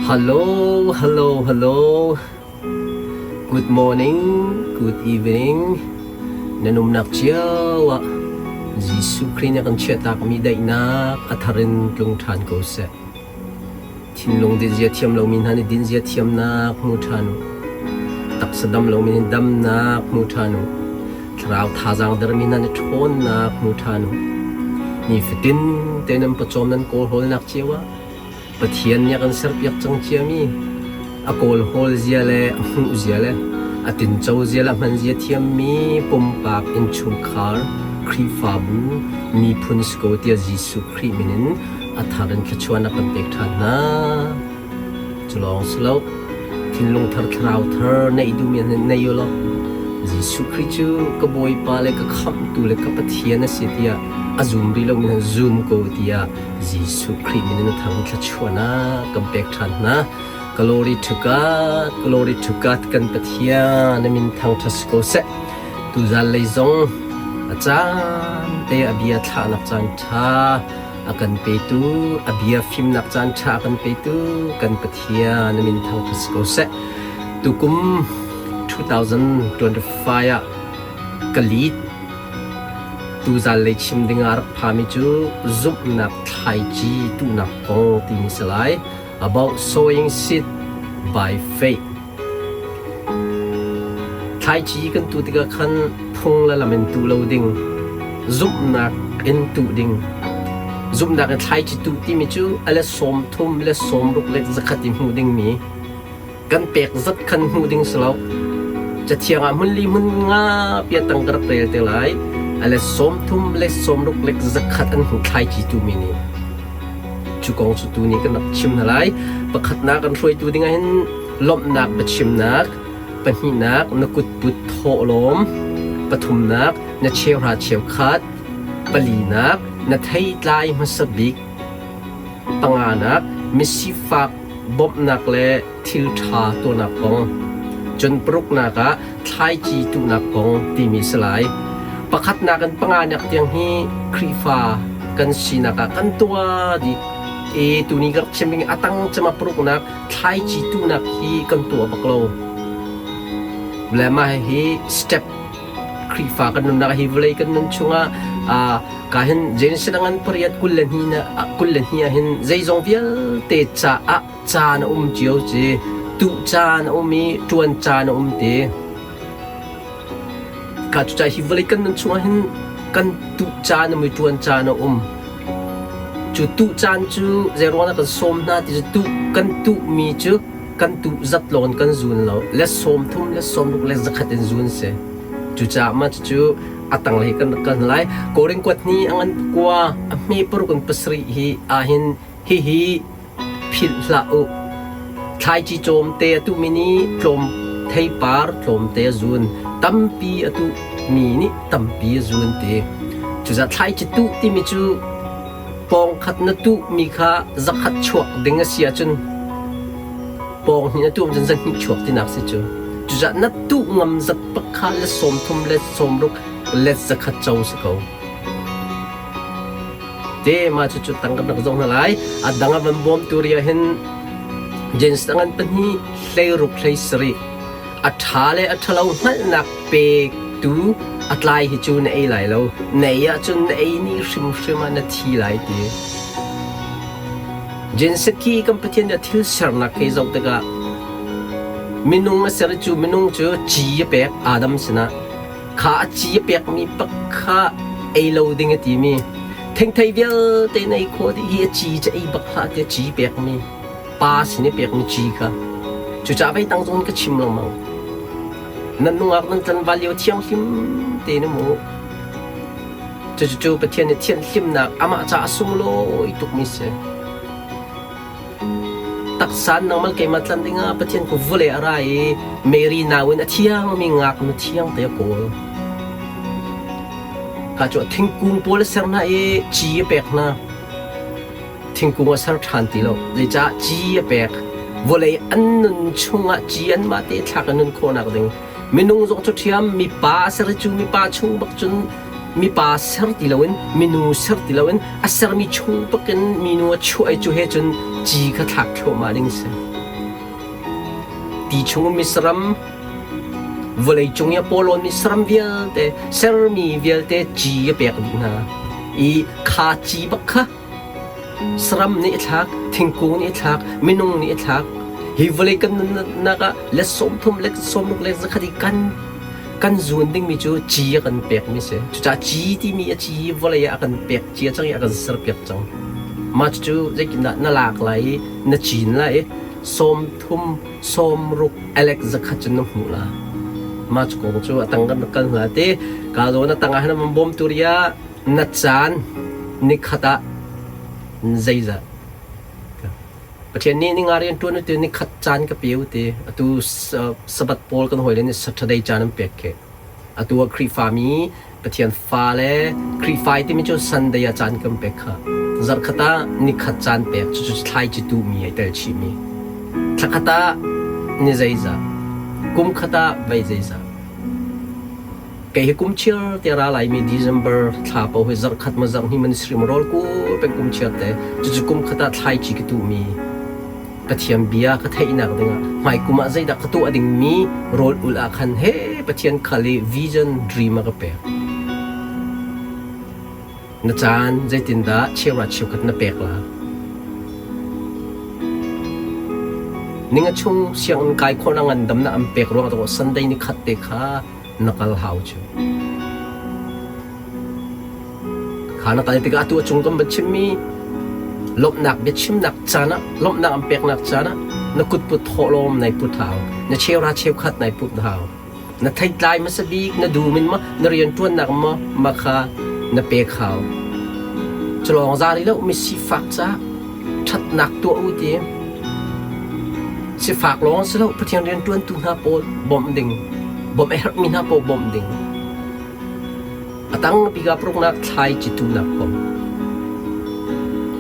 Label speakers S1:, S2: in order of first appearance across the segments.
S1: Hello, hello, hello. Good morning, good evening. Nan umnak cio ah Jesuh Khrih nih a kan chiahtakmi daihnak a thar in tlung ṭhan ko seh. Thinlung dinzia thiam lomi hna nih dinzia thiamnak hmu ṭhan u. Taksa dam lomi nih damnak hmu ṭhan u. Thlarau thazaang dermi hna nih ṭhawnnak hmu ṭhan u. Nifatin te nan pawcawm nan kawlhawlnak cio ah Pathian nih a kan serpiak cang ciami a kawlhawl zia le a hmuh zia le a tinco zia le a hman zia thiammi pumpak innchungkhar Khrihfabu miphun si ko tiah Jesuh Khrih min in a thar in thluachuahnak kan pek ṭhan hna. Cu lawng si lo, thinlung thar thlarau thar neih duhmi an nei u law Jesuh Khrih cu ka Bawipa le ka Khamhtu le ka Pathian a si tiah a zum rih lomi hna zum ko tiah Jesuh Khrih min in a thar in thluachuahnak kan pek ṭhan hna. Glory to God, glory to God kan Pathian a min thangṭhat si ko seh. Tuzan lei zong a caan te a bia thlahnak caan ṭha a kan petu a bia fimnak caan ṭha a kan petu kan Pathian a min thangṭhat si ko seh. Tukum 2025 ah ka lead tuzan lei chim ding ah rak phami cu zumhnak thlaici tuhnak kong timi si lai. About sowing seed by faith. Thlaici kan tuh tikah khan phung le lam in tuh lo ding, zumhnak in tuh ding. Zumhnak in thlaici tuh timi cu a let 30 le 60 le 100 i hmuh dingmi kan pek zat khan hmuh ding si lo. Cathiang ah hmun li hmun nga pia tang ka rak rel te lai. A let 30 le 60 le 100 an hmuh thlaici tumi nih. Cu kong cu tuni kan rak chim hna lai. Pakhatnak kan hruaitu ding ahhin lawmhnak biachimnak, pahnihnak na kutput thawhlawm, pathumnak na cheuhra cheukhat, palinak na theitlai hmasa bik, panganak misifak bawmhnak le thil ṭha tuahnak kong, cun paruknak ah thlaici tuhnak kong timi si lai. Pakhatnak in panganak tiang hi Khrihfa kan sinak ah kan tuah dih. I tuni ka rak chim ding a tang cema paruknak thlaici tuhnak hi kan tuah bak lo. Le mah hi step Khrihfa kan nunnak hi vawlei kan nun chungah ka hin Genesis angan pariat 22 ah hin zeizong vialte caah caan a um cio ci tuh caan a um i ṭuan caan a um ti. Ka cucaah hi vawlei kan nun chungah hin kan tuh caan a um i ṭuan caan a um. Cu tuh caan cu zeiruang dah kan sawm hna ti cu tuh kan tuhmi cu kan tuh zat lawng in kan zun lo. Le 30 le 60 le 100 in zun si. Cucaah mah cucu a tanglei kan rak kal lai. Korin kuat ni a ngan kua a hme paruk in pasarih hi ahhin hihi Philh hlah u. Thlaici cawmte a tuhmi nih tlawm theipar tlawmte a zun. Tampi a tuhmi nih tampi a zun ti. Cucaah thlaici tuh timi cu pawngkhat na tuhmi kha zakhat chuak ding a si ahcun pawng hnih na tuh ahcun zahnih chuak tinak si cu. Cucaah na tuh ngam zat bak kha le 30 le 60 let 100 co si ko. Te mah cucu tang kan rak zoh hna lai. A dang a van bawmtu ri ah hin James tangan pahnih 16 17 a ṭha le a ṭhalo hngalhnak pektu a tlai hi cu na ei lai lo. Na ei ahcun na ei ni hrimhrim ah na thi lai ti. James khi kan Pathian nih a thil sernak khi zoh tikah minung a ser cu minung cu ci a pek Adam sinah kha a ci a pekmi pak kha ei lo ding a timi thengthei vialte na ei khawh dih hi a ci cu ei bak hlah tiah ci pekmi pa sin i pekmi ci kha cucaah vei tang zong ka chim lengmang nan nungak nan tlanval lio thianghlim te na mu cucu Pathian nih thianhlimnak amah caah a sunglawi tukmi si Taksa nangmah keimah tlan dingah Pathian ku vawlei a ra i Mary nau in a thiangmi ngaknu thiang te a kawl. Ka cu thingkung pawl a ser hna i ci a pek hna. Thingkung a ser ṭhan ti lo. Zeicah ci a pek? Vawlei an nun chungah ci anmah te thlak in nun khawhnak ding. Minung zong cu ṭhiam mipa a ser i cu mipa chung bak cun mipa ser ti loin minu ser ti loin a sermi chung bakin minu a chuah i cu he cun ci kha thlak thluahmah ding si. Ti chung ummi saram, vawleicung i a pawlawnmi saram vialte, sermi vialte ci a pek dih hna. I kha ci bak kha saram nih a thlak, thingkung nih a thlak, minung nih a thlak. Hi vawlei kan nunnak ah let 30, let 60, let 100 i kan kan zuun dingmi cu ci a kan pekmi si. Cucaah ci timi a ci vawlei ah a kan pek cia cang i a kan serpiak cang. Mah cucu zeitindah na lak lai i na cin lai i 30, 60 alek 100 cun na hmuh la. Mah cu kong cu a tang kan rak kal hna ti. Ka zawn a tang ah hin an bawmtu ria na caan nikhat ah zeizah Pathian nih ninga rian ṭuan u ti nikhat caan ka pe u ti. Atu Sabbath pawl kan hawile nih Saturday caan an pek khi. Atu ah Khrihfami Pathian fale Khrihfa i timi cu Sunday ah caan kan pek kha. Zarhkhat ah nikhat caan pek cucu thlaici tuhmi ai tel chihmi. Thlakhat ah ni zeizah, kum khat ah vei zeizah. Kei hi kum chiar te ra laimi December thla paoh hi zarhkhat ma zarhhnih ma ni sarih ma rawl kul peng kum chiar te cucu kum khat ah thlaici ka tuhmi Pathian bia ka theihnak dingah hmai kum ah zeidah ka tuah dingmi rawl ul ah khan he Pathian khal i vision dream a ka pek. Na caan zeitindah cheuhra cheukhat na pek la? Ninga chung sianginn kai khawhnak ngandamnak an pek ruangah tawh Sunday ni khat te kha na kal hau cu. Kha na kal tikah atu a cung kan van chimmi lawmhnak biachimnak caan ah lawmhnak an peknak caan ah na kutput thawhlawm nai put hau, na cheuhra cheukhat nai put hau. Na theitlai hmasa bik na dum in maw na rianṭuannak maw mah kha na pek hau. Culawng za rih lo mi sifak caah ṭhatnak tuah u ti. Sifak lawng si lo Pathian rianṭuantu hna pawl bawmh ding, bawmh a herhmi hna pawl bawmh ding. A tang bik ah paruknak thlai citunak kong.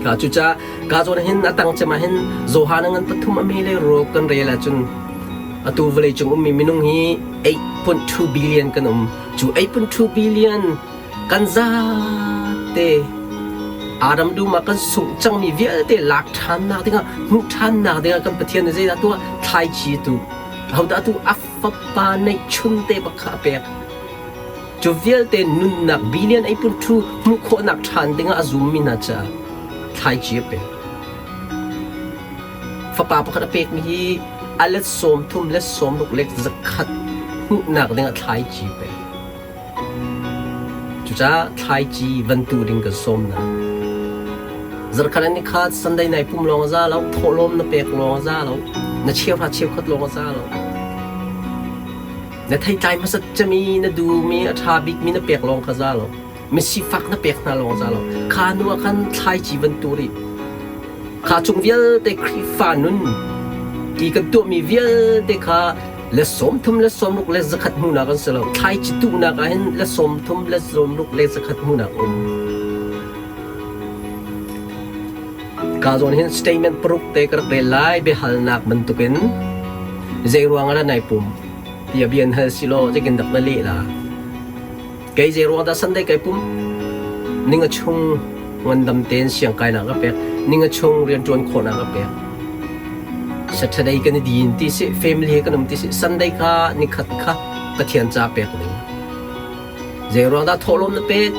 S1: Ka cucaah ka zawn hin a tang cem ah hin Johan a ngan pathum a me le ruk kan rel ahcun atu vawleicung ummi minung hi 8.2 billion kan um. Cu 8.2 billion kan zate Adam dum ah kan sungh cangmi vialte lak ṭhannak dingah hmuh ṭhannak dingah kan Pathian nih zeidah tuah thlaici tu hodah tu a fapa neihchun te bak kha a pek. Cu vialte nunnak billion ei pun thu hmuh khawhnak ṭhan dingah a zummi hna caah thlaici a pek. Fapa pakhat a pekmi hi a let 30 let 60 let 100 hmuhnak dingah thlaici a pek. Cucaah thlaici van tu ding kan sawm hna. Zarhkhat an i khat, Sunday nai pum lawng a za lo, thawhlawm na pek lawng a za lo, na cheuhra cheukhat lawng a za lo. Na theitlai hmasat cemi na duhmi a ṭha bikmi na pek lawng kha za lo. Misifak na pek hna lawng za lo. Kha hnu ah khan thlaici van tu rih. Kha chung vialte Khrihfa nun ti kan tuahmi vialte kha le 30 le 60 le 100 hmuhnak an si lo. Thlaici tuhnak ah hin le 30 le 60 le 100 hmuhnak um. Ka zawn hin statement paruk te ka rak rel lai biahalnak bantukin zei ruang ah dah nai pum tiah bia an hal si law zeitin dak na leh la? Kei zei ruang dah Sunday kai pum? Ninga chung ngandam tein siang kainak ka pek, ninga chung rianṭuan khawhnak ka pek. Saturday kan i din ti si, family he kan um ti si, Sunday kha nikhat kha Pathian ca pek ding. Zei ruang dah thawhlawm na pek?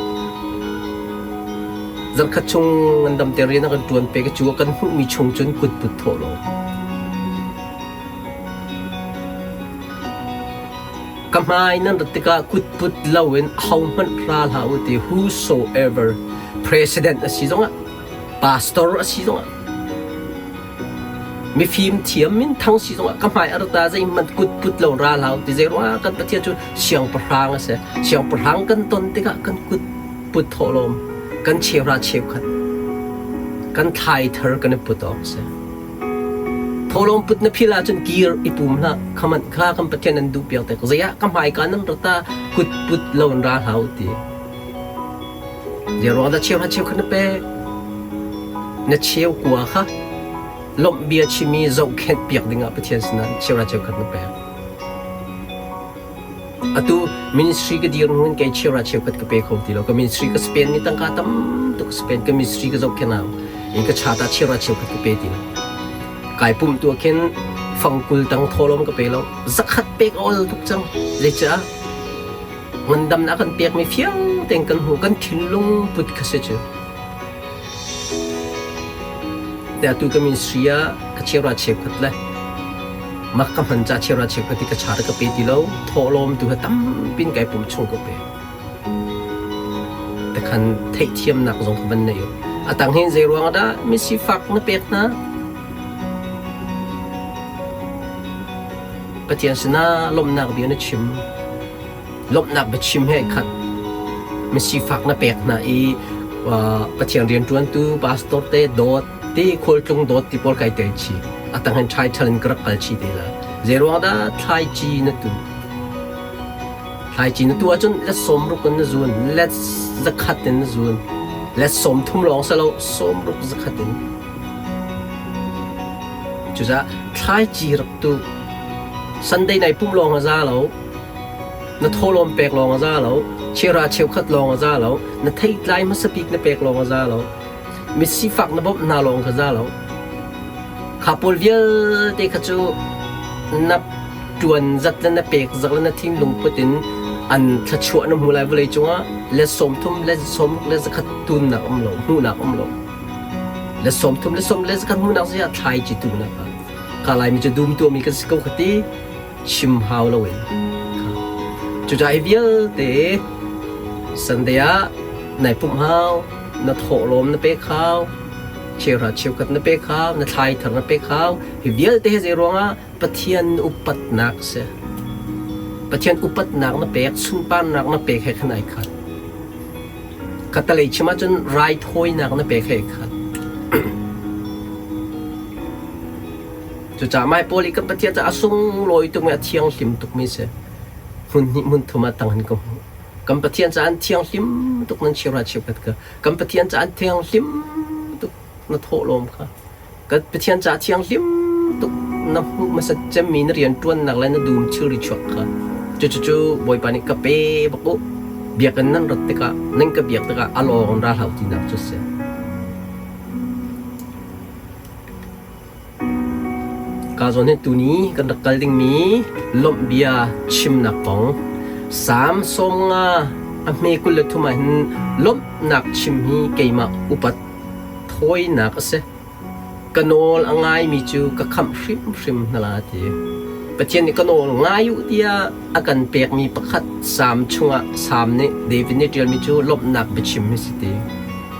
S1: Zarkhat chung ngandam te rian a kan ṭuan pek i cu a kan hmuhmi chung cun kutput thawhlawm. Ka hmai nan rat tikah kutput loin ahohmanh ra hlah u ti whosoever president a si zongah pastor a si zongah Mifim thiam minthang si zongah ka hmai a rat ah zeihmanh kutput lo ra hlah u ti zei ruangah kan Pathian cu siangpahrang a si. Siangpahrang kan ton tikah kan kut put thawhlawm, kan cheuhra cheukhat, kan thlai thar kan i put awk a si. Thawhlawm put na phil ahcun kir i pum hlah. Khamanh kha kan Pathian an duh piak te. Zei ah ka hmaika nan rat ah kut put lo in ra hlah u ti. Zei ruang dah cheuhra cheukhat na pek? Na cheu kua kha lawmh bia chimi zohkhenh piak dingah Pathian sinah cheuhra cheukhat na pek. Atu ministry ka dir hnu in kei cheuhra cheukhat ka pe kho ti lo. Ka ministry ka spend mi tangka tam tuk ka spend. Ka ministry ka zohkhenh hau. In ka chat ah cheuhra cheukhat ka pe ti lo. Kai pumh tu ah khin Fangkul tang thawlawm ka pe lo. Zakhat pek a ol tuk cang. Zeicah? Ngandamnak kan pekmi fiang tein kan hmu. Kan thinlung put kha si cu. Te atu ka ministry ah ka cheura cheukhat le mak ka hman ca cheura cheukhat i ka char ka pe ti lo. Thawhlawm tu ha tampin kai pum chung ka pe. Takhan theihthiamnak zong ka van nei. Atang hin zei ruang dah misifak na pek hna? Pathian sinah lawmhnak bia na chim. Lawmhnak biachim he khat misifak na pek hna i Pathian rianṭuantu pastor te dawt te khualtlung dawt ti pawl kai tel chih. Atang hin ṭhaiṭhal in ka rak kal chih te la. Zei ruang dah thlaici na tu? Thlaici na tu ahcun let 60 in na zun, let 100 in na zun. Let 30 lawng si lo, 60 100 in. Cucaah thlaici rak tu. Sunday nai pumh lawng a za lo. Na thawhlawm pek lawng a za lo. Cheuhra cheukhat lawng a za lo. Na theitlai hmasa bik na pek lawng a za lo. Misifak na bawmh hna lawng kha za lo. Kha pawl vialte kha cu na ṭuan zat le na pek zat le na thinlung put in an thluachuah na hmu lai vawlei cungah let 30 let 60 let 100 tunnak um lo hmuhnak um lo. Let 30 let 40 let 100 hmuhnak zia thlai ci tunak ah ka Laimi cu dum tuahmi kan si ko kha ti chim hau loin. Cucaah hi vialte Sunday ah nai pumh hau, na thawhlawm na pek hau, cheuhra cheukhat na pek hau, na thlai thar na pek hau. Hi vialte hi zei ruangah Pathian upatnak si. Pathian upatnak na pek, sunparnak na pek he khan ai khat. Khatalei chim ahcun raithawinak na pek he khat. Cucaah mai pawl i kan Pathian cu a sunglawi tukmi a thianghlim tukmi si. Hmun hnih hmun thum ah tang hin ka hmuh. Kan Pathian caah an thianghlim tuk nan cheuhra cheukhat kha. Kan Pathian caah an thianghlim tuk na thawhlawm kha. Kan Pathian caah thianghlim tuk na hmuh hmasat cemmi na rianṭuannak le na dum thilri chuak kha. Cucu Bawipa nih ka pe bak u. Biakinn nan rat tikah, nan ka biak tikah a lawng in ra hlah u tinak cu a si. Ka zawn hi tuni kan rak kal dingmi lawmh bia chimnak kong Salm 50 a hme 23 ah hin lawmhnak chim hi keimah upat thawinak a si. Ka nawl a ngaimi cu ka khamh hrimhrim hna la ti. Pathian nih ka nawl ngai u tiah a kan pekmi pakhat Salm chungah Salm nih David nih ṭialmi cu lawmhnak biachim hi si ti.